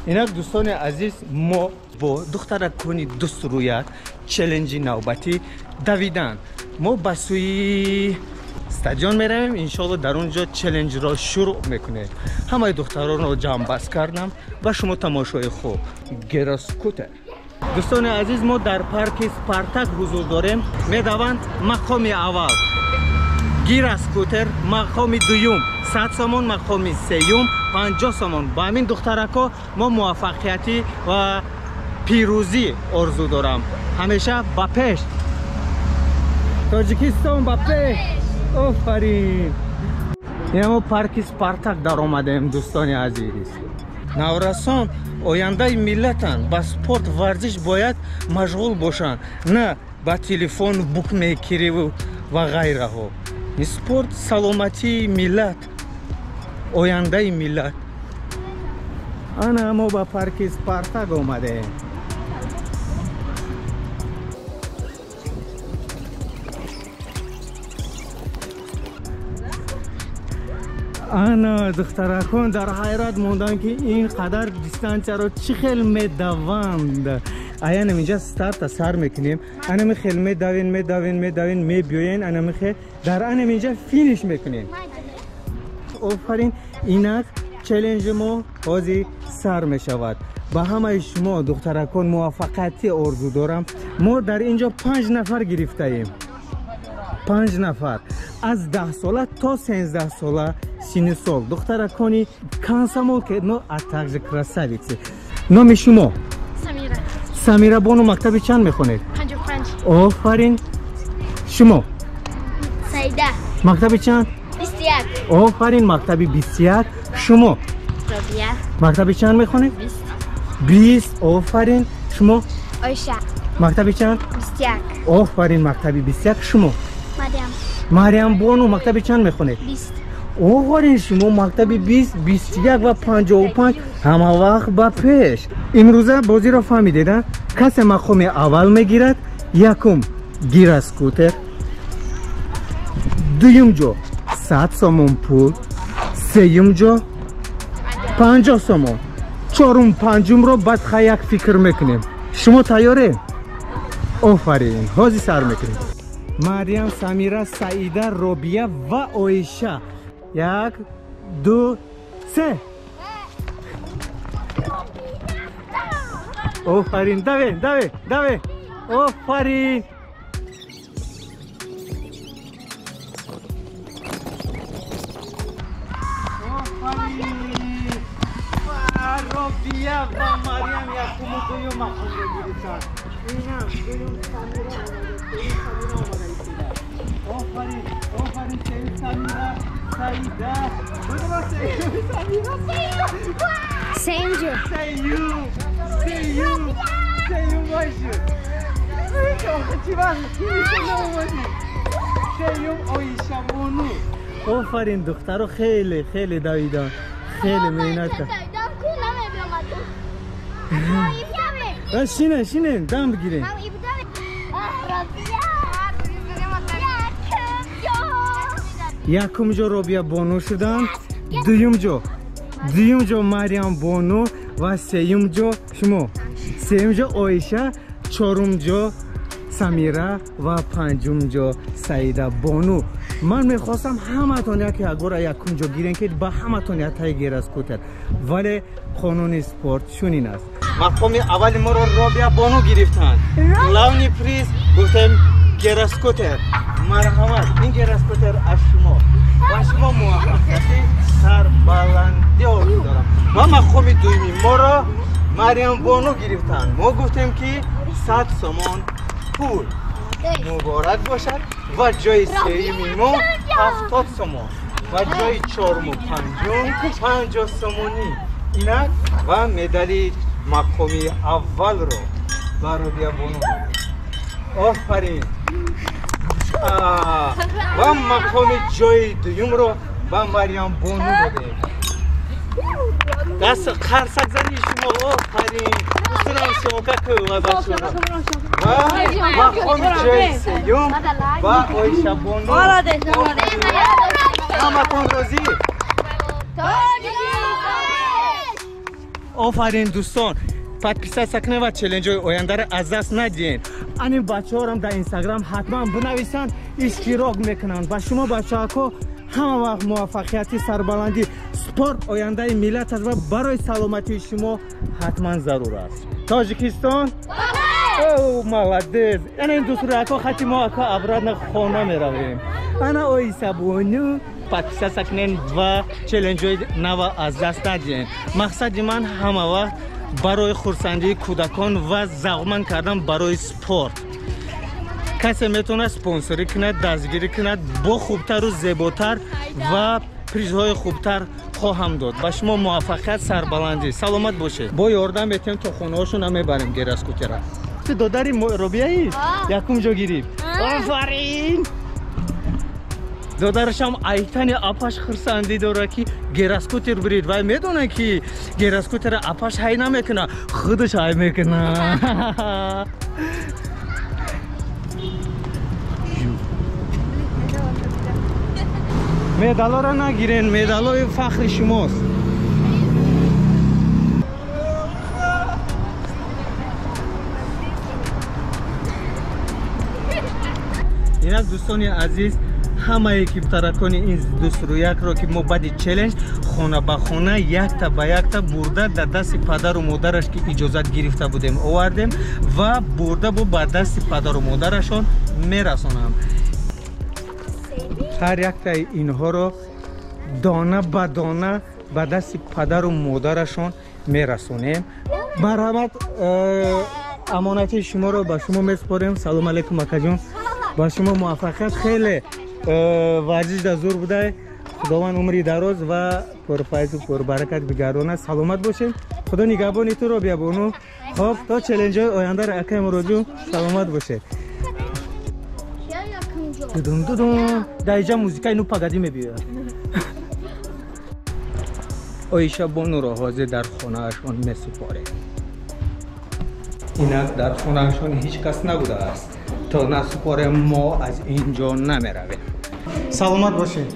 Инак, дӯстони азиз, мо бо духтаракони дӯстрӯя челленҷи навбатӣ давидан. Мо ба сӯи стадион меравем, иншоалло дар он ҷо челленҷро шурӯъ мекунем. Ҳамаи духтаронро ҷамъбаст кардам ва шумо тамошои хуб. Гироскутер. Дӯстони азиз, мо дар парки Спартак ҳузур дорем. Медаванд. Мақоми аввал гироскутер, мақоми дуюм 100 сомон, мақоми сеюм 50 сомон. Ба ҳамин духтарако мо муваффақиятӣ ва пирӯзӣ орзу дорам. Ҳамеша ба пеш, Тоҷикистон ба пеш! Офарин! Ина мо парки Спартак даромадем, дӯстони азиз. Наврасон ояндаи миллатанд, ба спорт, варзиш бояд машғул бошанд, на ба телефон, букмекериву ва ғайраҳо. Спорт саломатии миллат, ояндаи миллат. Ана мо ба парки Спартак омадем. Ана духтаракон дар ҳайрат монданд, ки ин қадар дистансияро чӣ хел медаванд. Аянам инҷа старта сар мекунем, анами хел медавен, медавен, медавен, мебиёен, анами хел дар анам инҷа финиш мекунем. Офарин! Инак челленҷи мо ҳозир сар мешавад. Ба ҳамаи шумо духтаракон муваффақиятӣ орзу дорам. Мо дар ин ҷо 5 нафар гирифтаем, 5 нафар аз 10 сола то 13 сола синну сол, духтаракони комсомолки, но а также красавицы. Номи шумо? Самира. Самира бону, мактаби чанд мехонед? 55. Офарин! Шумо? Саида. Мактаби чанд? 21. Офарин, мактаби 21. Шумо? Робия. Мактаби чанд мехонед? 20. 20. Офарин! Шумо? Оиша. Мактаби чанд? 21. Офарин, мактаби 21. Шумо? Мариам. Мариам бону, мактаби чанд мехонед? 20. Офарин, шумо мактаби 20, 21 ва 55, ҳама вақт ба пеш. Имрӯза бозиро фаҳмидед, а? Касе мақоми аввал мегирад, якум гироскутер, дуюм ҷо 100 сомон пул, сеюм ҷо 50 сомон, чорум, панҷумро баъд хай як фикр мекунем. Шумо тайёре? Офарин, ҳозир сар мекунем. Мариям, Самира, Саида, Робия ва Оиша. 1, 2, 3. Офарин, даве, даве, даве. Офарин! Офарин! Робия ва Мариам якуму дуюм мақомро гирифтанд. Инам дуюм Самира омада, сеюм Самира омада истида. Офарин, офарин, сеюм Самира, Саида. Будемо сеюм Самира, Саида. Сеюм ҷо. Сеюм, сеюм, сеюм бошед. Чӣ вақт? Сеюм Оиша бону. Офарин, духтаро хеле хеле давидан, хеле меҳнат кард. Шинен, шинен, дам бигирен. Якум ҷо Робия бону шуданд, дуюм ҷо Мариам бону ва сеюм ҷо шумо, сеюм ҷо Оиша, чорум ҷо Самира ва панҷум ҷо Саида бону. Ман мехостам ҳаматон яке агора якум ҷо гирен, ки ба ҳаматон ятаи гироскутер, вале қонуни спорт чунин аст. Мақоми аввали моро Робия бону гирифтанд. Главный приз гуфтем гироскутер. Марҳамат, ин гироскутер аз шумо ва шумо муваффақияти сарбаландӣ орзу дорам. Ва мақоми дуюми моро Мариам бону гирифтанд. Мо гуфтем, ки 100 сомон пул муборак бошад ва ҷои сеюми мо 70 сомон ва ҷои чоруму панҷум 50 сомонӣ. Инак ва медали мақоми аввалро ба Робия бону. Офарин! Ва мақоми ҷои дуюмро ба Мариам бону додем. Даст қарсакзани шумо, офарин! Дӯстонам, шумока ва бачаҳо. Ва мақоми ҷои сеюм ба Оиша бону. Ҳаматон розӣ? Офарин дӯстон, подписаться кунед ва челленҷҳои ояндаро аз даст надиҳед. Ани бачаҳорам дар Инстаграм ҳатман бинависанд, иштирок мекунанд. Ба шумо бачаҳако ҳама вақт муваффақияти, сарбаландӣ. Спорт ояндаи миллат аст ва барои саломатии шумо ҳатман зарур аст. Тоҷикистон, о, молодец. Ана ин дӯстурако хати мо ака обратно хона меравем. Ана Оисабону, подписаться кунед ва челленҷҳои нава аз даст надиҳед. Мақсади ман ҳама вақт барои хурсандии кӯдакон ва завқманд кардан барои спорт. Касе метавонад спонсорӣ кунад, дастгирӣ кунад, бо хубтару зеботар ва призҳои хубтар хоҳам дод. Ба шумо муваффақият, сарбаландӣ, саломат бошед. Бо ёрдам метиҳем то хонаҳошон намебарем гераскутера. Ту додари Робияи якум ҷо гирифт. Офарин! Додарашам айтани апаш хурсандӣ дорад, ки гераскутер бирид. Вай медонад, ки гераскутера апаш ҳай намекунад, худаш ҳай мекунад. Медалоро нагирен, медалои фахри шумост. Инак дӯстони азиз, ҳамаи кибтаракони ин дӯстрӯякро, ки мо баъди челлендж хона ба хона якта ба якта бурда дар дасти падару модараш, ки иҷозат гирифта будем, овардем ва бурда бо ба дасти падару модарашон мерасонам. Ҳар яктаи инҳоро дона ба дона ба дасти падару модарашон мерасонем. Марҳамат, амонати шуморо ба шумо месупорем. Салом алейкум, акаҷон. Ба шумо муваффақият. Хеле варзиш дар зур будай. Худованд умри дароз ва пурфайзу пурбаракат бигардонад. Саломат бошед. Худо нигаҳбони ту, Робиябону. Хоб, то челленҷҳои ояндаро, акаи Муроҷон, саломат бошед. Дудум дудум. Дар инҷа музикаи ну пагадӣ мебиёяд. Оиша бонуро ҳозир дар хонаашон месупорем. Инак дар хонаашон ҳеҷ кас набудааст. То насупорем мо аз ин ҷо намеравем. Саломат бошед.